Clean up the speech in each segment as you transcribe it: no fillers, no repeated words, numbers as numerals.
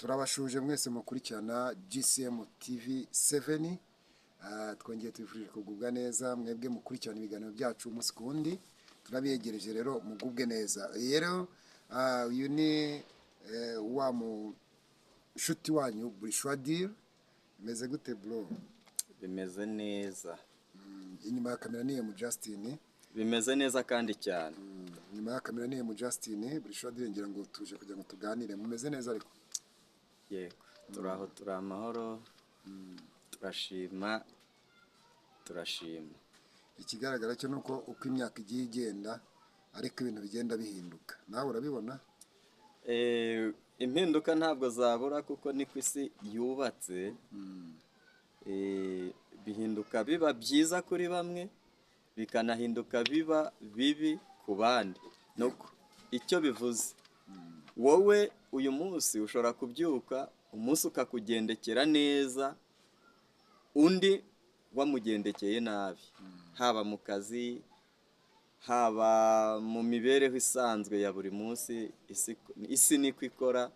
Turabashuje mwese mukurikirana GCM TV 7. Twongeye tubifurije kugubwa neza mwebwe mukurikirana ibiganiro byacu umunsi ku wundi. Turabiyegereje rero mugubwe neza. Rero uyu ni wa mushuti wanyu Burishwadir. Bimeze gute, bro? Bimeze neza. Inyuma ya kamera ni mu Justin. Bimeze neza kandi cyane. Inyuma ya kamera ni mu Justin Burishwadir, ngira ngo tuje kugira ngo tuganire. Mumeze neza ariko? Yego, turi aho, turi amahoro, turashima, turashima. Ikigaragara cyo nuko uko imyaka igiye igenda ariko ibintu bigenda bihinduka, nawe urabibona. Impinduka ntabwo zabura kuko niko isi yubatse. Bihinduka biba byiza kuri bamwe, bikanahinduka biba bibi ku bandi. Nuko icyo bivuze, wowe uyu munsi ushobora kubyuka umunsi ukakugendekera neza, undi wamugendekeye nabi, haba mu kazi, haba mu mibereho isanzwe ya buri munsi. Isi niko ikora.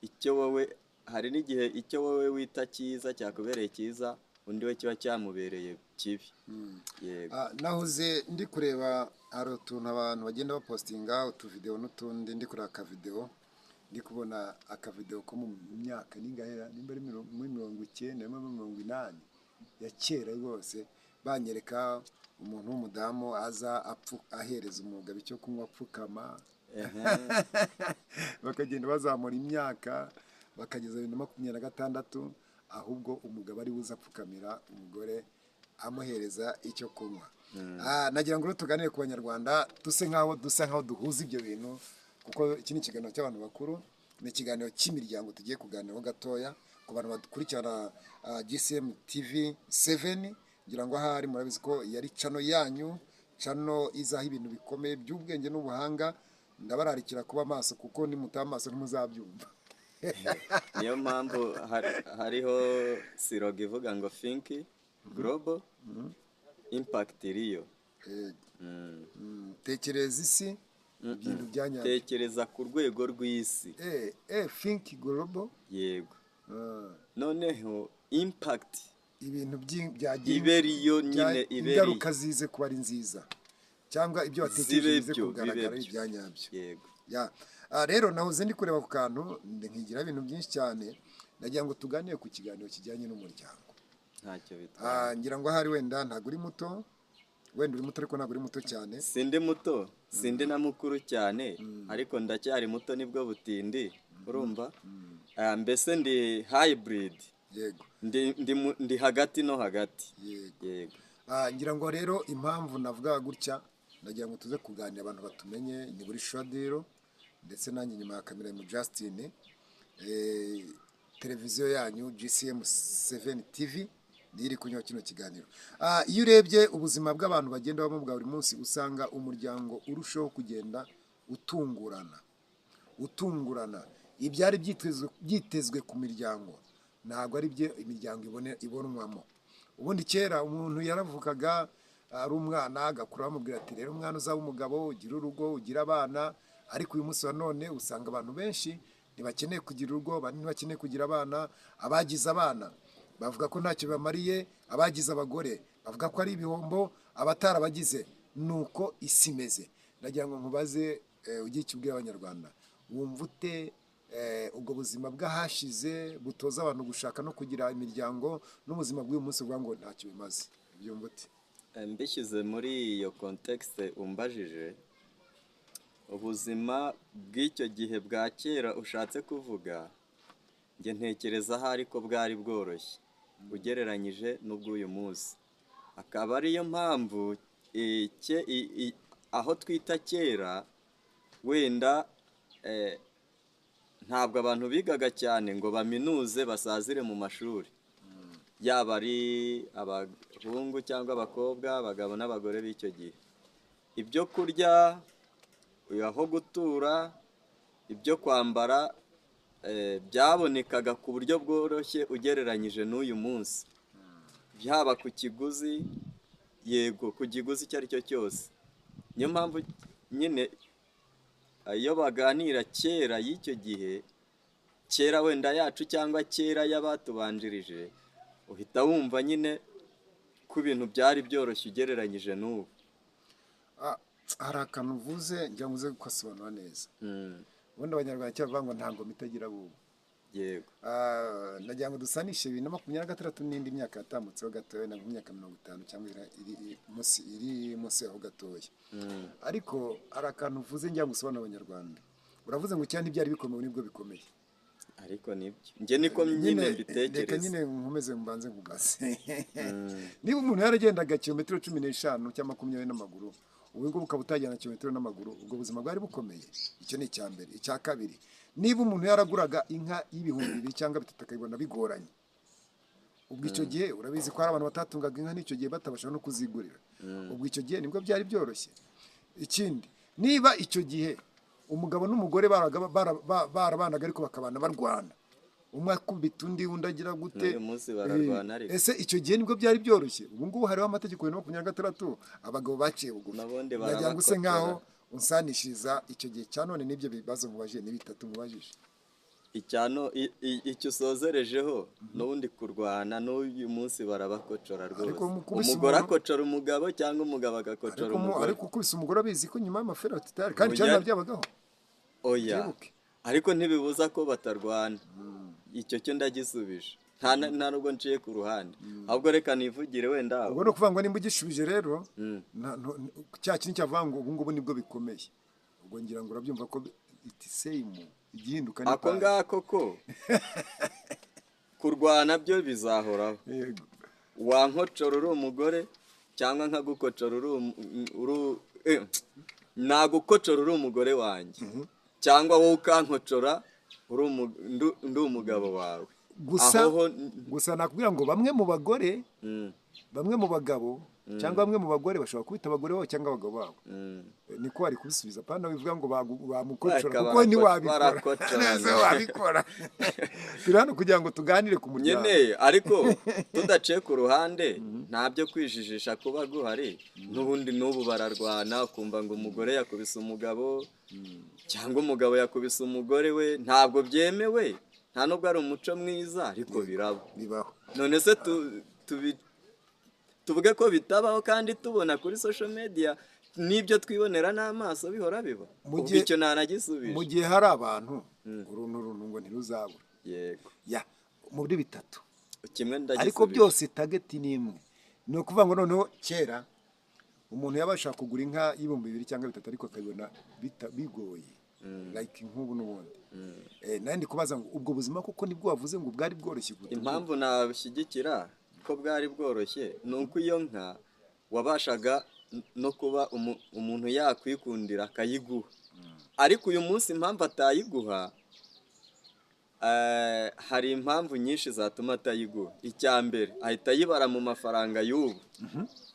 Icyo wowe, hari n'igihe icyo wowe wita cyiza cyakubereye cyiza, undi we kiba cyamubereye kibi. Yego. Nahoze ndi kureba, hari utuntu abantu bagenda bapostinga, utuvidewo n'utundi. Ndi kureba akavidewo, ndi kubona akavidewo ko mu myaka n'ingahera, nimba ari muri 90, muri 80 ya kera rwose, banyereka umuntu w'umudamu aza ahereza umugabo icyo kunywa apfukama. Bakagenda bazamura imyaka bakageza 2026, ahubwo umugabo ari buze apfukamira umugore amuhereza icyo kunywa. Nagira ngo rero tuganire ku Banyarwanda, duse nkaho dusa nkaho duhuza ibyo bintu, kuko iki ni ikiganiro cy'abantu bakuru, ni ikiganiro cy'imiryango tugiye kuganiraho gatoya ku bantu badukurikirana. GCM TV 7, ngira ngo ahari murabizi ko yari channel yanyu, channel izaho ibintu bikomeye by'ubwenge n'ubuhanga. Ndabararikira kuba maso, kuko nimutaba maso ntimuzabyumva. Niyo mpamvu hariho slogan ivuga ngo "Think global, impact real." Tekereza isi, ibintu bya nyabyo. Tekereza ku rwego rw'isi. Think global. Yego. Noneho impact ibintu byagira ibe riyo nyine, ibe riyo. Ingaruka zize kuba ari nziza, cyangwa ibyo watekereje Zibe bize byo, kugaragara bibe ari byo. ibya nyabyo. Yego. Ya. Rero nahoze ndi kureba ku kantu nkigira ibintu byinshi cyane. Nagira ngo tuganire ku kiganiro kijyanye n'umuryango. Ntacyo bitwaye. Ngira ngo ahari wenda ntabwo uri muto, wenda uri muto ariko ntabwo uri muto cyane. Sindi muto, sindi na mukuru cyane, ariko ndacyari muto, nibwo butindi, urumva. Mbese ndi hybrid. Ndi hagati no hagati. Yego. Yego. Ngira ngo rero impamvu navuga gutya, nagira ngo tuze kuganira abantu batumenye ni buri Shadiro, ndetse nanjye nyuma ya kamera mu Justin, televiziyo yanyu GCM 7 TV niyo iri kunywa kino kiganiro. Iyo urebye ubuzima bw'abantu bagenda babamo bwa buri munsi, usanga umuryango urushaho kugenda utungurana, utungurana. Ibyari byitezwe ku miryango ntabwo ari byo imiryango ibonwamo. Ubundi kera umuntu yaravukaga ari umwana, agakura bamubwira ati: "Rero umwana, uzaba umugabo, ugira urugo, ugira abana." Ariko uyu munsi wa none usanga abantu benshi ntibakeneye kugira urugo, abandi ntibakeneye kugira abana. Abagize abana bavuga ko ntacyo bamariye, abagize abagore bavuga ko ari ibihombo, abatarabagize nuko isi imeze. Ndagira ngo nkubaze, ugire icyo ubwira Abanyarwanda. Wumva ute ubwo buzima bw'ahashize butoza abantu gushaka no kugira imiryango, n'ubuzima bw'uyu munsi buvuga ngo ntacyo bimaze? Byumva ute? Mbishyize muri iyo context umbajije, ubuzima bw'icyo gihe bwa kera ushatse kuvuga, njye ntekereza ahari ko bwari bworoshye ugereranyije n'ubw'uyu munsi, akaba ariyo mpamvu aho twita kera wenda ntabwo abantu bigaga cyane ngo baminuze basazire mu mashuri, yaba ari abahungu cyangwa abakobwa, abagabo n'abagore b'icyo gihe. Ibyo kurya, aho gutura, ibyo kwambara byabonekaga ku buryo bworoshye ugereranyije n'uyu munsi, byaba ku kiguzi, yego, ku kiguzi icyo ari cyo cyose. Niyo mpamvu nyine iyo baganira kera y'icyo gihe kera wenda yacu cyangwa kera y'abatubanjirije, uhita wumva nyine ko ibintu byari byoroshye ugereranyije n'ubu. Hari akantu uvuze njya nguze kugasobanura neza. Ubundi Abanyarwanda kera bavuga ngo nta ngoma itagira bubu. Yego. Nagira ngo dusanishe 2026 n'indi myaka yatambutseho gatoya, na myaka 50 cyangwa iri munsi yaho gatoya. Ariko hari akantu uvuze njya gusobanura Abanyarwanda. Uravuze ngo cyane ntibyari bikomeye, nibwo bikomeye. Ariko nibyo njye niko nyine reka mbitekereza. Nyine nkomeze mbanze nkubaze. Niba umuntu yaragendaga kilometero 15 cyangwa 20 n'amaguru, ubu ngubu ukaba utajyana kilometero n'amaguru, ubwo buzima bwari bukomeye. Icyo ni icya mbere. Icya kabiri, niba umuntu yaraguraga inka y'ibihumbi 2 cyangwa 3 akayibona bigoranye, ubwo icyo gihe urabizi ko hari abantu batatungaga inka n'icyo gihe batabasha no kuzigurira, ubwo icyo gihe nibwo byari byoroshye. Ikindi, niba icyo gihe umugabo n'umugore barabanaga ariko bakabana barwana, umwe akubita undi, undi agira gute? N'uyu munsi bararwana ariko. Ese icyo gihe nibwo byari byoroshye? Ubu ngubu hariho amategeko 2026, abagabo baciye bugufi. N'ubundi Nagira ngo use barabakocora. nkaho unsanishiriza icyo gihe cya none n'ibyo bibazo mubajije, ni bitatu mubajije. Icyano icyo usozerejeho, n'ubundi kurwana n'uyu munsi barabakocora rwose. Ariko mukubise Umugore akocora umugabo cyangwa umugabo agakocora Ariko umugore. ariko ukubise umugore abizi ko nyuma y'amafera tutari kandi Oya. cyane byabagaho. Oya. Byibuke. Ariko ntibibuza ko batarwana. Icyo cyo ndagisubije, nta nubwo nciye ku ruhande, ahubwo reka nivugire wenda. Ubwo ni ukuvuga ngo nimba ugishubije rero, cya kintu cyavuga ngo ubu ngubu nibwo bikomeye, ubwo ngira ngo urabyumva ko it same, igihinduka ni Ako pari. ngako ko kurwana byo bizahoraho. Yego. Wankocora uri umugore cyangwa nkagukocora uri nagukocora uri umugore wanjye, cyangwa wowe ukankocora uri ndi umugabo wawe. Gusa Aho ho gusa nakubwira ngo bamwe mu bagore, bamwe mu bagabo cyangwa bamwe mu bagore bashobora kubita abagore babo cyangwa abagabo babo. Niko wari kubisubiza, pana bivuga ngo bamukocora Reka kuko ntiwabikora. barakocorana. Nese wabikora? Turi hano kugira ngo tuganire ku muryango. Nyine ariko tudaciye ku ruhande, nta byo kwijijisha kuba guhari. N'ubundi n'ubu bararwana, ukumva ngo umugore yakubise umugabo cyangwa umugabo yakubise umugore we. Ntabwo byemewe, nta nubwo ari umuco mwiza, ariko biraba. Bibaho. None se tuvuge ko bitabaho kandi tubona kuri social media n'ibyo twibonera n'amaso bihora biba? Mu Ubwo icyo ntanagisubije. Mu gihe hari abantu, uruntu runtu ngo ntiruzabura. Yego. Ya muri bitatu. Kimwe Ariko ndagisubije. byose target ni imwe. Ni ukuvuga ngo noneho kera umuntu yabasha kugura inka y'ibihumbi 2 cyangwa 3, ariko akabibona bigoye like nk'ubu n'ubundi. Nari ndi kubaza ngo ubwo buzima kuko nibwo wavuze ngo bwari bworoshye kuruta ubu? Impamvu nabishyigikira ko bwari bworoshye ni uko iyo nka wabashaga no kuba umuntu yakwikundira akayiguha. Ariko uyu munsi impamvu atayiguha, hari impamvu nyinshi zatuma atayiguha. Icya mbere, ahita ayibara mu mafaranga y'ubu,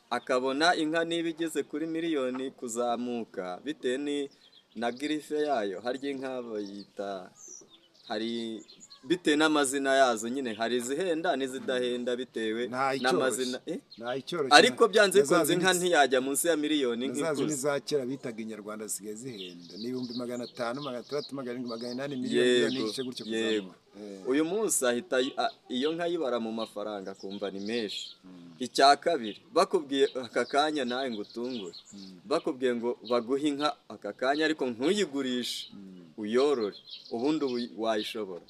akabona inka niba igeze kuri miliyoni kuzamuka, bitewe na griffe yayo. Harya inka bayita, hari bitewe n'amazina yazo nyine, hari izihenda n'izidahenda bitewe Nta n'amazina. icyoroshye. Nta icyoroshye. Ariko byanze Na za bikunze inka ntiyajya munsi ya miliyoni na za zindi nk'ikuze. za kera bitaga inyarwanda zisigaye zihenda, ni 500,000, 600, 700, 800, miliyoni, miliyoni n'igice gutyo Yego. kuzamura. Uyu munsi ahita iyo nka ayibara mu mafaranga akumva ni menshi. Icya kabiri, bakubwiye aka kanya nawe ngo utungure, bakubwiye ngo baguhe inka aka kanya ariko ntuyigurishe, uyorore, ubundi ubu wayishobora?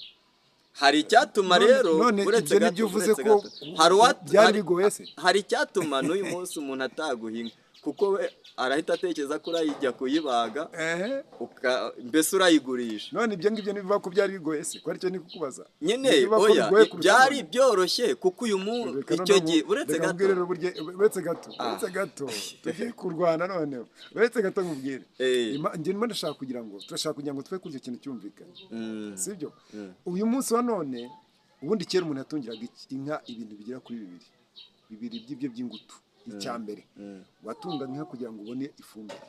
Hari icyatuma rero None uretse ibyo gato, nibyo uvuze uretse ko gato. Hari byari bigoye se? Hari icyatuma n'uyu munsi umuntu ataguha inka, kuko we arahita atekereza ko urayijya kuyibaga, mbese urayigurisha. None ibyo ngibyo ntibivuga ko byari bigoye se, ko aricyo ni kukubaza? Nyine Ntibivuga ko oya, bigoye kurusha byari none? byoroshye kuko uyu munsi Reka icyo noneho gihe uretse reka gato. nkubwire rero uretse gato, uretse gato, tugiye kurwana noneho. Uretse gato nkubwire. Njye ndimo ndashaka kugira ngo turashaka kugira ngo twe kuri icyo kintu cyumvikane, sibyo? Uyu munsi wa none, ubundi kera umuntu yatungiraga inka ibintu bigera kuri bibiri, bibiri by'ibyo by'ingutu. Icya mbere, watungaga inka kugira ngo ubone ifumbire.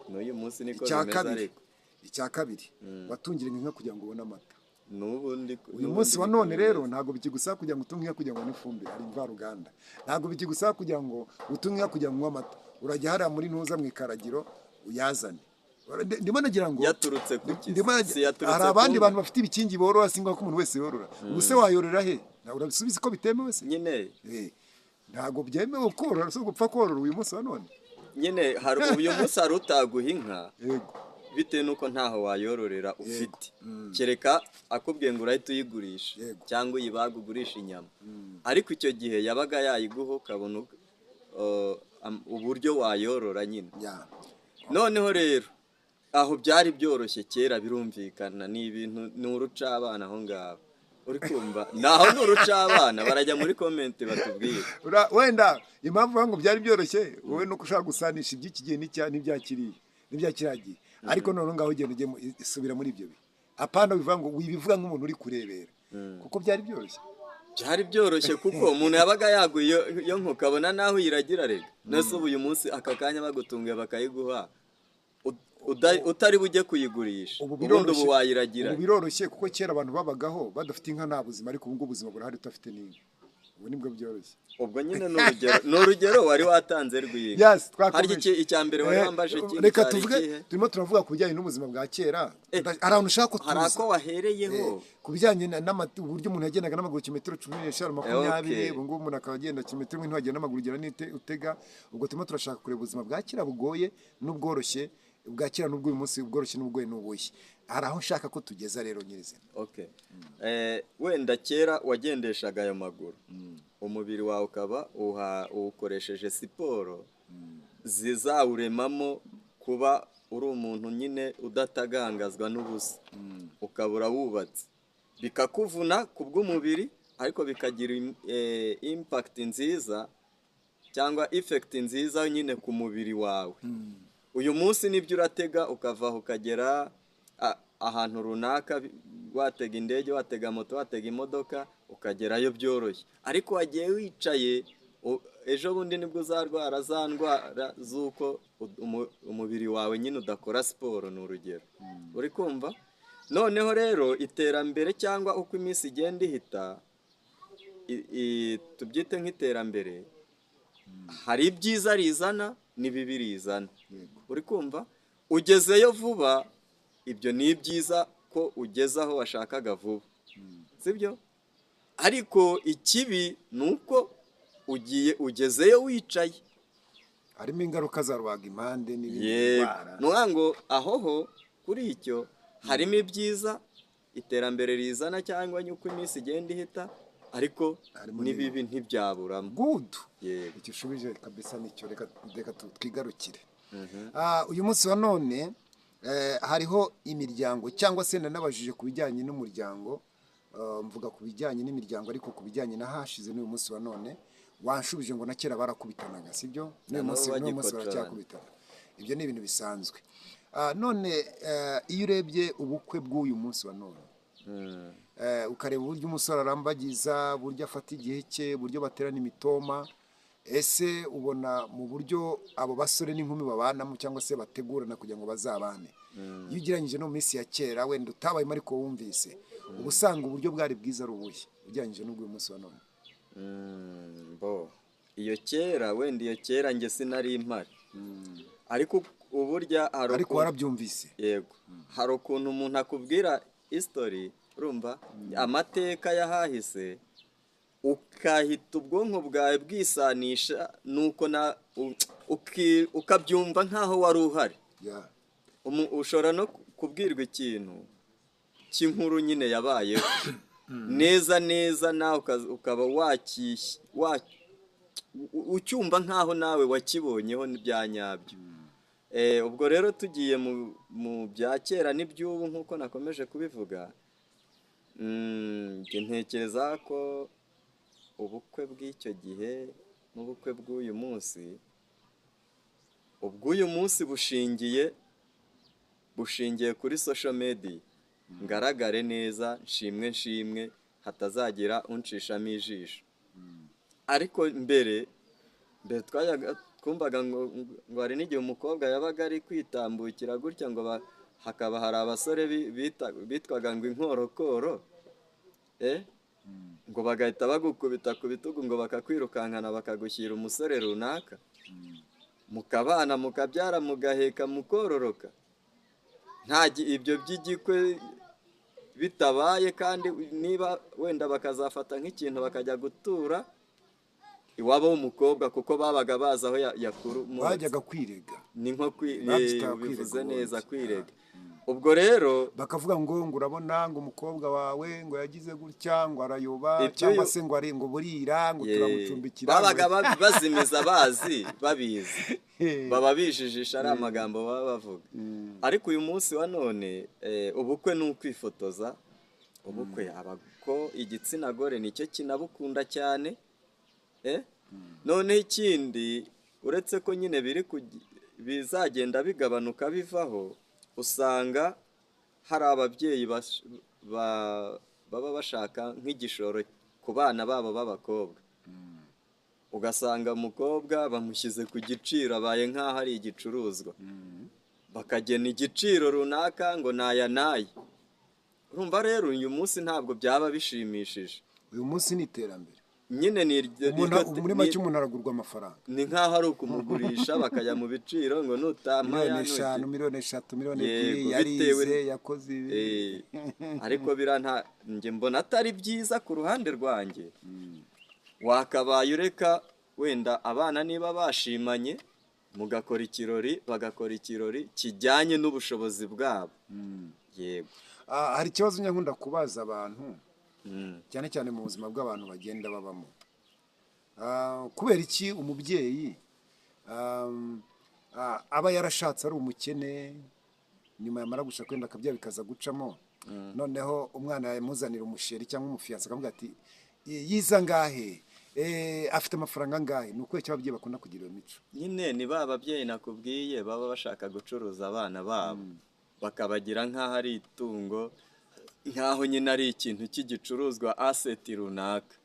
N'uyu munsi niko Icya bimeze. kabiri, Ariko icya kabiri, watungiraga inka kugira ngo ubone amata. N'ubundi Uyu munsi wa none rero ntabwo bikigusaba kugira ngo utunge inka kugira ngo ubone ifumbire, hari imvaruganda. Ntabwo bikigusaba kugira ngo utunge inka kugira ngo unywe amata, urajya hariya muri ntuza mu ikaragiro uyazane. Ndimo nagira ngo Yaturutse ku ki? ndimo Si yaturutse hari abandi ku bantu bafite ibikingi borora, si ngombwa ko umuntu wese yorora. Ubu se wayorora he? Nawe urabisubiza ko bitemewe se? Nyine. Ntabwo byemewe korora, si gupfa korora uyu munsi wa none. Nyine hari uyu munsi hari utaguha inka Yego. bitewe n'uko ntaho wayororera ufite, kereka akubwiye ngo urahita uyigurisha cyangwa uyibaga ugurisha inyama. Ariko icyo gihe yabaga yayiguha ukabona uburyo wayorora nyine. Noneho rero aho byari byoroshye kera, birumvikana, ni ibintu ni urucabana aho ngaho uri kumva, naho ni urucabana, barajya muri comment batubwire. Wenda impamvu bavuga ngo byari byoroshye wowe nuko ushaka gusanisha iby'iki gihe n'ibya kiriya n'ibya kiriya gihe, ariko noneho ngaho ugenda ujye isubira muri ibyo bihe, apana bivuga ngo wibivuga nk'umuntu uri kurebera, kuko byari byoroshye. Byari byoroshye kuko umuntu yabaga yaguye iyo nka ukabona naho uyiragira. Rega nese ubu uyu munsi aka kanya bagutunguye bakayiguha utari bujye kuyigurisha, Ubu ubundi biroroshye. Ubu wayiragira. Ubu biroroshye kuko kera abantu babagaho badafite inka nta buzima, ariko ubu ngubu ubuzima burahari udafite n'inka. Ubu nibwo byoroshye. Ubwo nyine ni urugero, ni urugero wari watanze rw'inka. Yes, twakomeje. Harya icya mbere wari wambaje ikindi Reka cyari tuvuge ikihe? Turimo turavuga ku bijyanye n'ubuzima bwa kera. Hari ahantu ushaka ko Hari tuza. ako wahereyeho. Ku bijyanye uburyo umuntu yagendaga n'amaguru kilometero 15, 20, ubu ngubu umuntu akaba agenda kilometero imwe ntiwagenda n'amaguru, ugera n'ite utega. Ubwo turimo turashaka kureba ubuzima bwa kera bugoye n'ubworoshye, ubwa kera n'ubw'uyu munsi, ubworoshye n'ubwoye n'ubuhe. Hari aho nshaka ko tugeza rero nyirizina. Okay. Wenda kera wagendeshaga ayo maguru, umubiri wawe ukaba uwukoresheje siporo zizawuremamo kuba uri umuntu nyine udatagangazwa n'ubusa, ukaba urawubatse, bikakuvuna ku bw'umubiri, ariko bikagira impact nziza cyangwa effect nziza nyine ku mubiri wawe. Uyu munsi nibyo, uratega ukava aho ukagera ahantu runaka, watega indege, watega moto, watega imodoka, ukagerayo byoroshye, ariko wagiye wicaye, ejo bundi nibwo uzarwara za ndwara z'uko umubiri wawe nyine udakora siporo, ni urugero. Uri kumva? Noneho rero iterambere cyangwa uko iminsi igenda ihita, tubyite nk'iterambere, hari ibyiza rizana n'ibibi rizana. Uri kumva? Ugezeyo vuba, ibyo ni ibyiza ko ugeze aho washakaga vuba, sibyo? Ariko ikibi ni uko ugiye ugezeyo wicaye. Harimo ingaruka za rubaga impande n'ibindi ndwara. Ni ukuvuga ngo aho ho kuri icyo harimo ibyiza iterambere rizana cyangwa uko iminsi igenda ihita, ariko Harimo n'ibibi ntibyaburamo. Good. Yego. Icyo ushubije kabisa nicyo. Reka twigarukire. Uyu munsi wa none hariho imiryango, cyangwa se nanabajije ku bijyanye n'umuryango, mvuga ku bijyanye n'imiryango, ariko ku bijyanye n'ahashize n'uyu munsi wa none wanshubije ngo na kera barakubitanaga, sibyo? N'uyu Na n'ubu munsi, n'uyu munsi bagikocorana. baracyakubitana, ibyo ni ibintu bisanzwe. None iyo urebye ubukwe bw'uyu munsi wa none, ukareba uburyo umusore arambagiza, uburyo afata igihe cye, uburyo baterana imitoma, ese ubona mu buryo abo basore n'inkumi babanamo cyangwa se bategurana kugira ngo bazabane, iyo ugereranyije no mu minsi ya kera wenda utabayemo ariko wumvise, uba usanga uburyo bwari bwiza ari ubuhe ugereranyije n'ubw'uyu munsi wa none? Bo iyo kera, wenda iyo kera njye sinari impari, ariko uburya hari Ariko warabyumvise? Yego, hari ukuntu umuntu akubwira history, urumva, amateka y'ahahise, ukahita ubwonko bwawe bwisanisha nuko na ukabyumva nk'aho wari uhari. Ushobora no kubwirwa ikintu cy'inkuru nyine yabayeho neza neza, nawe ukaba ucyumva nk'aho nawe wakibonyeho bya nyabyo. Ubwo rero tugiye mu bya kera n'iby'ubu, nk'uko nakomeje kubivuga, njye ntekereza ko ubukwe bw'icyo gihe n'ubukwe bw'uyu munsi, ubw'uyu munsi bushingiye kuri social media, ngaragare neza, nshimwe nshimwe, hatazagira unshishamo ijisho. Ariko mbere mbere twajyaga twumvaga ngo hari n'igihe umukobwa yabaga ari kwitambukira gutya, ngo hakaba hari abasore bitwaga ngo inkorokoro, ngo bagahita bagukubita ku bitugu, ngo bakakwirukankana, bakagushyira umusore runaka, mukabana, mukabyara, mugaheka, mukororoka. Nta ibyo by'igikwe bitabaye, kandi niba wenda bakazafata nk'ikintu bakajya gutura iwabo w'umukobwa, kuko babaga bazi aho yakuru Bajyaga kwirega. Ni nko Babyitaga kwirega bivuze ubundi. neza kwirega. Ubwo rero Bakavuga ngo urabona ngo umukobwa wawe ngo yagize gutya, ngo arayoba, Ibyo cyangwa se ngo ari ngo burira, ngo turamucumbikira. Babaga bazimiza bazi babizi, baba bijijisha, ari amagambo baba bavuga. Ariko uyu munsi wa none ubukwe ni ukwifotoza. Ubukwe ko igitsina gore nicyo kinabukunda cyane. Noneho ikindi, uretse ko nyine biri bizagenda bigabanuka bivaho, usanga hari ababyeyi baba bashaka nk'igishoro ku bana babo b'abakobwa, ugasanga umukobwa bamushyize ku giciro, abaye nk'aho ari igicuruzwa, bakagena igiciro runaka ngo naya n'aya. Urumva rero uyu munsi ntabwo byaba bishimishije. Uyu munsi ni iterambere. Nyine ni Muri make umuntu aragurwa amafaranga. Ni nk'aho ari ukumugurisha, bakajya mu biciro ngo nutampa Miliyoni 5, miliyoni 3, miliyoni 2, yarize, yakoze ibi. Ariko biriya njye mbona atari byiza ku ruhande rwanjye. Wakabaye ureka wenda abana niba bashimanye mugakora ikirori, bagakora ikirori kijyanye n'ubushobozi bwabo. Yego. Hari ikibazo nkunda kubaza abantu, cyane cyane mu buzima bw'abantu bagenda babamo. Kubera iki umubyeyi aba yarashatse ari umukene, nyuma yamara gushaka wenda akabyara bikaza gucamo, noneho umwana yamuzanira umusheri cyangwa umufiyanse akavuga ati yiza ngahe, afite amafaranga angahe? Ni ukubera iki ababyeyi bakunda kugira iyo mico? Nyine ni ba babyeyi nakubwiye baba bashaka gucuruza abana babo, bakabagira nk'aho ari itungo, nk'aho nyine ari ikintu cy'igicuruzwa, asset runaka.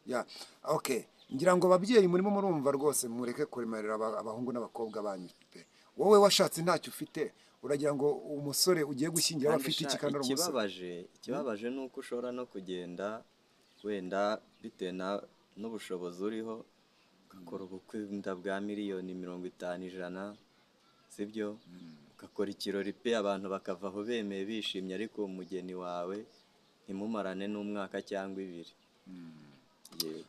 Ya, okay. Ngira ngo ababyeyi murimo murumva rwose, mureke kuremerera abahungu n'abakobwa banyu pe. Wowe washatse ntacyo ufite, uragira ngo umusore ugiye gushyingira aba afite iki kandi ari umusore? Ikibabaje ni uko ushobora no kugenda wenda bitewe n'ubushobozi uriho, ugakora ubukwe bwa miliyoni 50, 100, sibyo? Ugakora ikirori pe, abantu bakava aho bemeye bishimye, ariko umugeni wawe ntimumarane n'umwaka cyangwa 2.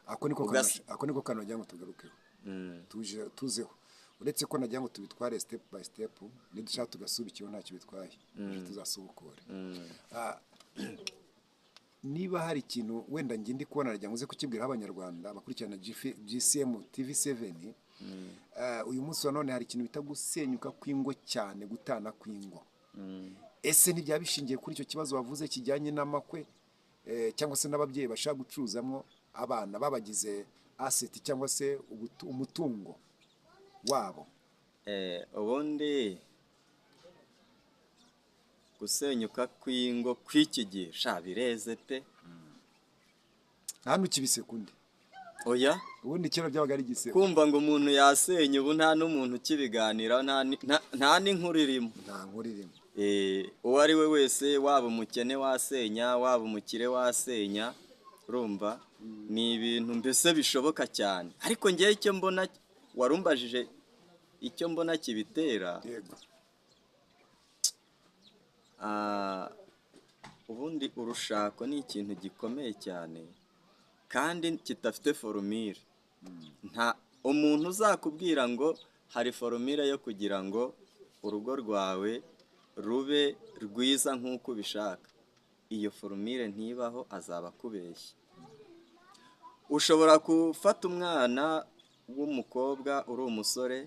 Ako niko kantu nagira ngo tugarukeho, tuzeho. Uretse ko nagira ngo tubitware step by step, nidushaka tugasubikiraho ntacyo bitwaye, tuzasubukure. Niba hari ikintu wenda njye ndi kubona nagira ngo uze kukibwiraho Abanyarwanda bakurikirana GCM TV7, uyu munsi wa none hari ikintu bita gusenyuka kw'ingo cyane, gutana kw'ingo. Ese ntibyaba bishingiye kuri icyo kibazo wavuze kijyanye n'amakwe, cyangwa se n'ababyeyi bashaka gucuruzamo abana babagize asset cyangwa se umutungo wabo? Ubundi gusenyuka kw'ingo kw'iki gihe sha bireze pe. Nta n'ukibisekundi. Oya. Ubundi kera byabaga ari igisebo. Kumva ngo umuntu yasenye, ubu nta n'umuntu ukibiganiraho, nta n'inkuru irimo. Nta nkuru irimo. Uwo ari we wese, waba umukene wasenya, waba umukire wasenya, urumva ni ibintu mbese bishoboka cyane. Ariko ngewe icyo mbona, warumbajije icyo mbona kibitera. Ubundi urushako ni ikintu gikomeye cyane kandi kidafite formule. Nta umuntu uzakubwira ngo hari formule yo kugira ngo urugo rwawe rube rwiza nk'uko ubishaka. Iyo formule ntibaho, azaba akubeshya. Ushobora gufata umwana w'umukobwa uri umusore,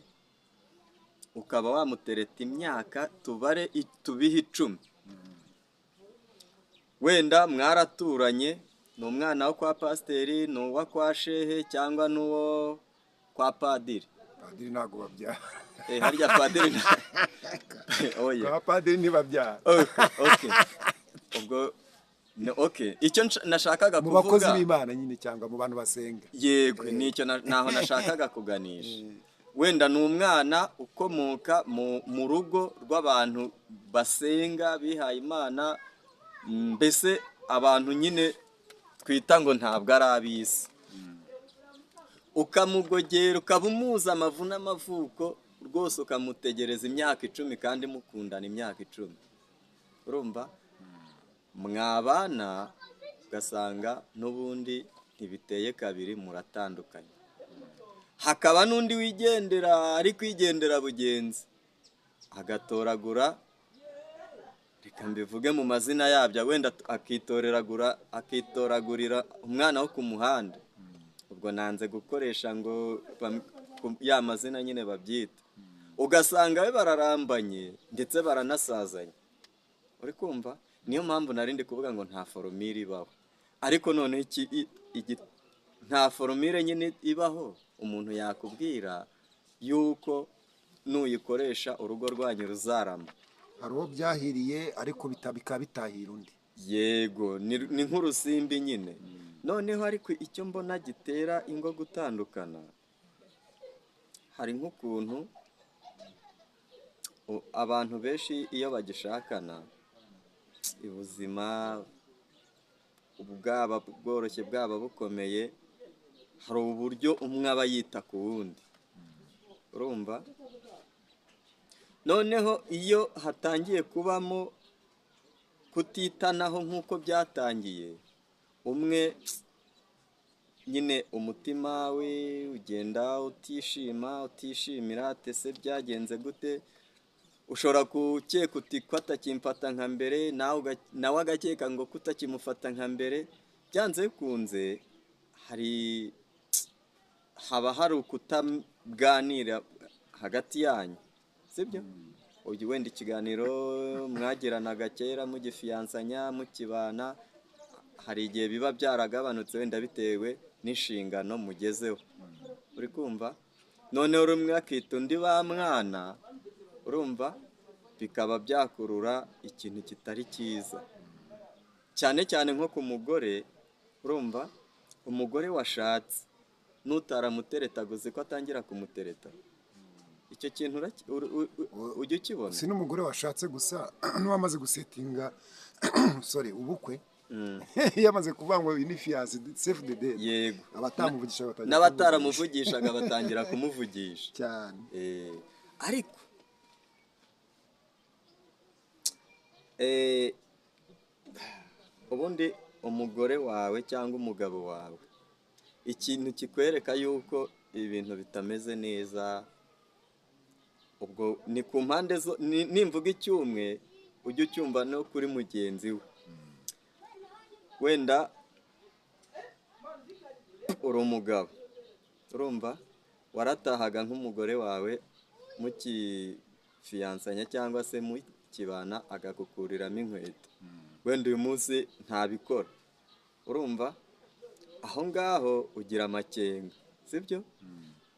ukaba wamutereta imyaka tubare tubihe 10, wenda mwaraturanye, ni umwana wo kwa pasiteri, ni uwo kwa shehe, cyangwa n'uwo kwa padiri. Padiri ntabwo babyara. Harya padiri oya. Kwa padiri ntibabyara. Okay. Ubwo okay. Icyo nashakaga kuvuga mu bakozi b'Imana nyine, cyangwa mu bantu basenga. Yego, nicyo naho nashakaga kuganisha. Wenda ni umwana ukomoka mu rugo rw'abantu basenga bihaye Imana, mbese abantu nyine twita ngo ntabwo ari ab'isi. Ukamugogera, ukaba umuzi amavu n'amavuko, rwose ukamutegereza imyaka 10 kandi mukundana imyaka 10, urumva mwabana ugasanga n'ubundi ntibiteye kabiri, muratandukanye. Hakaba n'undi wigendera ari kwigendera bugenzi, agatoragura, reka mbivuge mu mazina yabyo, wenda akitoragurira umwana wo ku muhanda. Ubwo nanze gukoresha ngo ya mazina nyine babyita, ugasanga we bararambanye ndetse baranasazanye. Uri kumva? Niyo mpamvu nari ndi kuvuga ngo nta foromire ibaho, ariko noneho nta foromire nyine ibaho umuntu yakubwira yuko nuyikoresha urugo rwanyu ruzarama. Hari uwo byahiriye ariko bikaba bitahira undi. Yego, ni nk'urusimbi nyine. Noneho ariko icyo mbona gitera ingo gutandukana, hari nk'ukuntu abantu benshi iyo bagishakana ubuzima bwaba bworoshye bwaba bukomeye, hari uburyo umwe aba yita ku wundi, urumva? Noneho iyo hatangiye kubamo kutitanaho nk'uko byatangiye, umwe nyine umutima we ugenda utishima, utishimira, ese byagenze gute? Ushobora gukeka uti ko atakimfata nka mbere, nawe agakeka ngo kutakimufata nka mbere. Byanze bikunze haba hari ukutaganira hagati yanyu, sibyo? Uyu wenda ikiganiro mwagiranaga kera mugifiyansanya mukibana, hari igihe biba byaragabanutse wenda bitewe n'inshingano mugezeho, uri kumva? Noneho rumwe akita undi ba mwana, urumva bikaba byakurura ikintu kitari cyiza, cyane cyane nko ku mugore. Urumva umugore washatse n'utaramutereta gusa ko atangira kumutereta, icyo kintu ujya ukibona. Si n'umugore washatse gusa, n'uwamaze gusetinga sorry ubukwe, yamaze kuvuga ngo ni fiancé save the date. Yego, abatamuvugisha batangira, n'abataramuvugishaga batangira kumuvugisha cyane. Ariko ubundi umugore wawe cyangwa umugabo wawe, ikintu kikwereka yuko ibintu bitameze neza, ubwo ni ku mpande zo, nimvuga icyumwe ujye ucyumva no kuri mugenzi we. Wenda uri umugabo, urumva waratahaga nk'umugore wawe mukifiyansanya cyangwa se mukibana agakukuriramo inkweto, wenda uyu munsi ntabikora, urumva aho ngaho ugira amakenga, sibyo?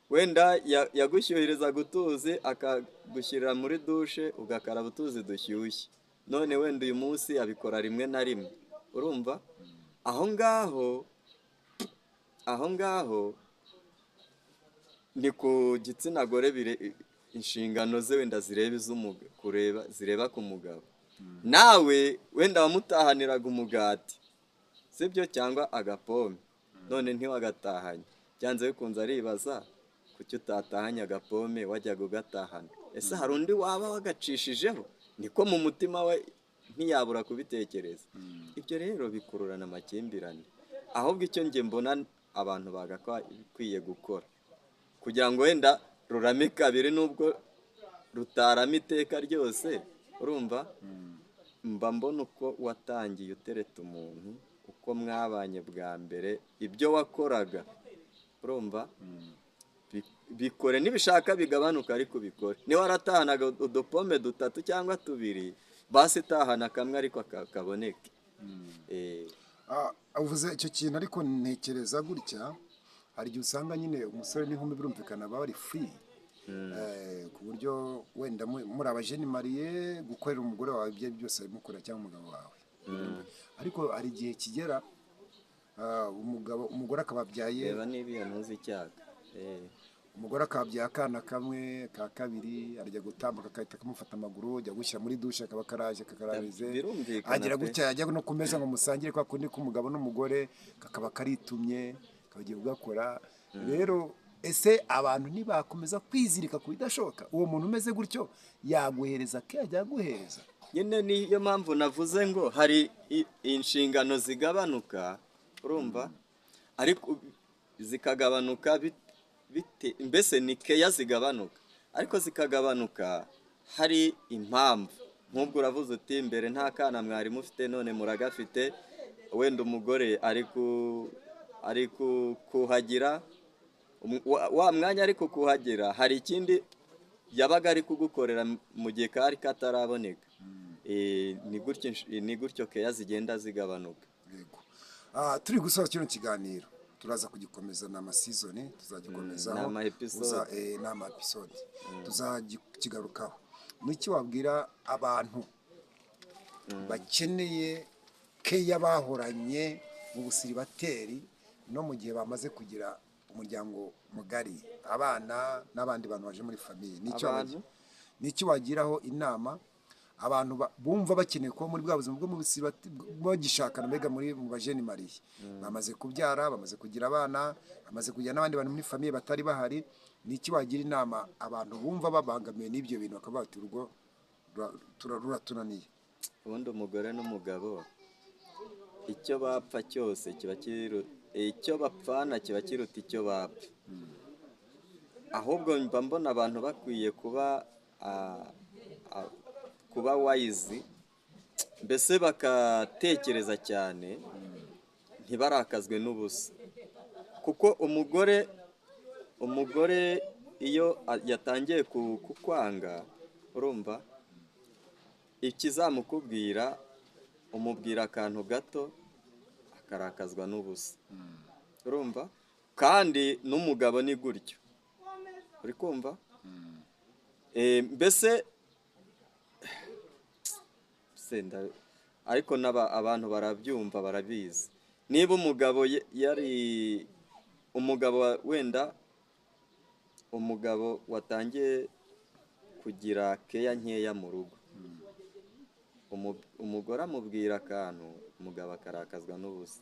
Wenda yagushyuhirizaga utuzi akagushyirira muri dushe ugakaraba utuzi dushyushye, none wenda uyu munsi abikora rimwe na rimwe, urumva aho ngaho ni ku gitsina gore, inshingano ze wenda zireba kureba zireba ku mugabo. Nawe wenda wamutahaniraga umugati, sibyo, cyangwa agapome, none ntiwagatahanye, byanze bikunze aribaza kuki utatahanye agapome wajyaga ugatahana, ese hari undi waba wagacishijeho? Niko mu mutima we ntiyabura kubitekereza. Ibyo rero bikururana amakimbirane. Ahubwo icyo njye mbona abantu bagakwiye gukora kugira ngo wenda rurame kabiri nubwo rutarama iteka ryose, urumva mba mbona uko watangiye utereta umuntu, uko mwabanye bwa mbere, ibyo wakoraga, urumva bikore, nibishaka bigabanuka ariko bikore. Niba waratahanaga udupome 3 cyangwa 2, basi tahana kamwe ariko kaboneke. Uvuze icyo kintu, ariko ntekereza gutya, hari igihe usanga nyine umusore n'inkumi birumvikana baba bari free, ku buryo wenda muri abajeni mariye gukorera umugore wawe ibyo byose arimo cyangwa umugabo wawe, ariko hari igihe kigera umugore akababyaye, reba niba iyo ntuzi icyaka, umugore akabyaye akana kamwe ka kabiri, arajya gutambuka akahita kamufata amaguru, ajya gushyira muri dushe akaba karaje kakararize, agira gutya, yajya no ku meza ngo musangire kwa kundi k'umugabo n'umugore, kakaba karitumye kabagiye kugakora. Rero Ese abantu ntibakomeza kwizirika ku bidashoboka? Uwo muntu umeze gutyo yaguhereza ke yajya aguhereza? Nyine niyo mpamvu navuze ngo hari inshingano zigabanuka, urumva, ariko zikagabanuka mbese ni keya zigabanuka, ariko zikagabanuka hari impamvu. Nk'ubwo uravuze uti mbere nta kana mwari mufite, none muragafite, wenda umugore ari kuhagira wa mwanya, ariko kuhagera hari ikindi yabaga ari kugukorera mu gihe kari kataraboneka. Ni gutyo keya zigenda zigabanuka. Yego. Turi gusoza kino kiganiro, turaza kugikomeza ni amasizoni, tuzagikomezaho. Ni ama episode. Ni ama episode, tuzakigarukaho. Niki wabwira abantu bakeneye keya bahoranye mu busiribateri no mu gihe bamaze kugira umuryango mugari, abana n'abandi bantu baje muri famille? Nicyo Abantu? Niki wagiraho inama abantu bumva bakeneye kuba muri bwa buzima bwo mu bagishakana, mbega muri mu ba jeunes mariés, bamaze kubyara, bamaze kugira abana, bamaze kugira n'abandi bantu muri famille batari bahari? Niki wagira inama abantu bumva babangamiwe n'ibyo bintu, bakaba bati urugo ruratunaniye? Ubundi umugore n'umugabo icyo bapfa cyose kiba kiru icyo bapfana kiba kiruta icyo bapfa. Ahubwo mba mbona abantu bakwiye kuba wise, mbese bakatekereza cyane, ntibarakazwe n'ubusa, kuko umugore iyo yatangiye kukwanga, urumva, ikizamukubwira, umubwira akantu gato akarakazwa n'ubusa, urumva. Kandi n'umugabo ni gutyo, uri kumva. Mbese ariko abantu barabyumva, barabizi. Niba umugabo yari umugabo wenda umugabo watangiye kugira keya nkeya mu rugo, umugore amubwira akantu, umugabo akarakazwa n'ubusa.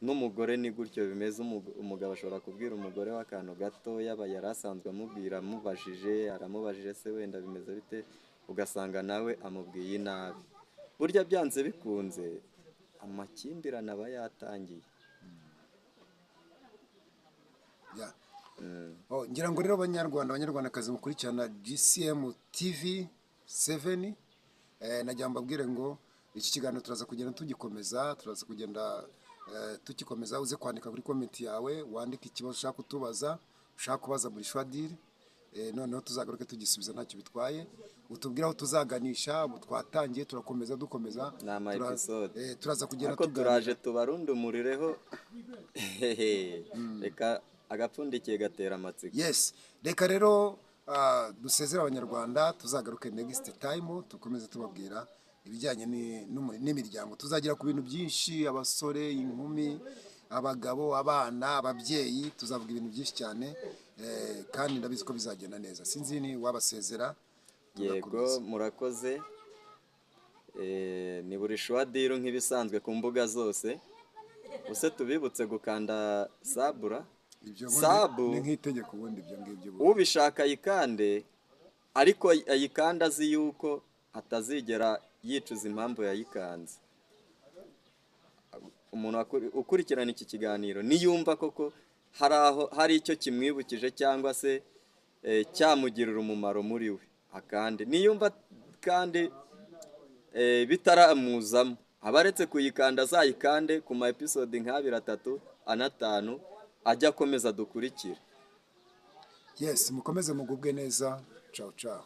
N'umugore ni gutyo bimeze. Umugabo ashobora kubwira umugore we akantu gato yaba yari asanzwe amubwira, amubajije, aramubajije se wenda bimeze bite, ugasanga nawe amubwiye inabi. Burya byanze bikunze amakimbirane aba yatangiye. Oh, ngira ngo rero Abanyarwanda, Abanyarwandakazi mukurikirana GCM TV 7, nagira ngo mbabwire ngo iki kiganiro turaza kugenda tugikomeza, turaza kugenda tugikomeza. Uze kwandika kuri comment yawe, wandike ikibazo ushaka kutubaza, ushaka kubaza muri Shwadiri, noneho tuzagaruke tugisubiza, ntacyo bitwaye. Utubwire aho tuzaganisha. Ubu twatangiye, turakomeza dukomeza. Ni ama episode. Turaza kugenda Ariko tuganira. turaje tubarundumurireho. Reka agapfundikiye gatera amatsiko. Yes, reka rero dusezere Abanyarwanda, tuzagaruke next time dukomeze tubabwira ibijyanye n'imiryango. Tuzagera ku bintu byinshi: abasore, inkumi, abagabo, abana, ababyeyi. Tuzavuga ibintu byinshi cyane, kandi ndabizi ko bizagenda neza. Sinzi ni wabasezera, Yego. tugakomeza. Murakoze. Ni buri Shwadiru nk'ibisanzwe ku mbuga zose. Use tubibutse gukanda sabura. Ibyo ubundi Sub. ni nk'itegeko ubundi ibyo ngibyo ubundi. Ubishaka ayikande, ariko ayikanda azi yuko atazigera yicuza impamvu yayikanze. Umuntu ukurikirana iki kiganiro niyumva koko hari aho hari icyo kimwibukije cyangwa se cyamugirira umumaro muri we, akande. Niyumva kandi bitaramuzamo, aba aretse kuyikanda, azayikande ku ma episode nk'abiri, atatu, anatanu, ajya akomeza dukurikire. Yes, mukomeze mugubwe neza. Ciao ciao.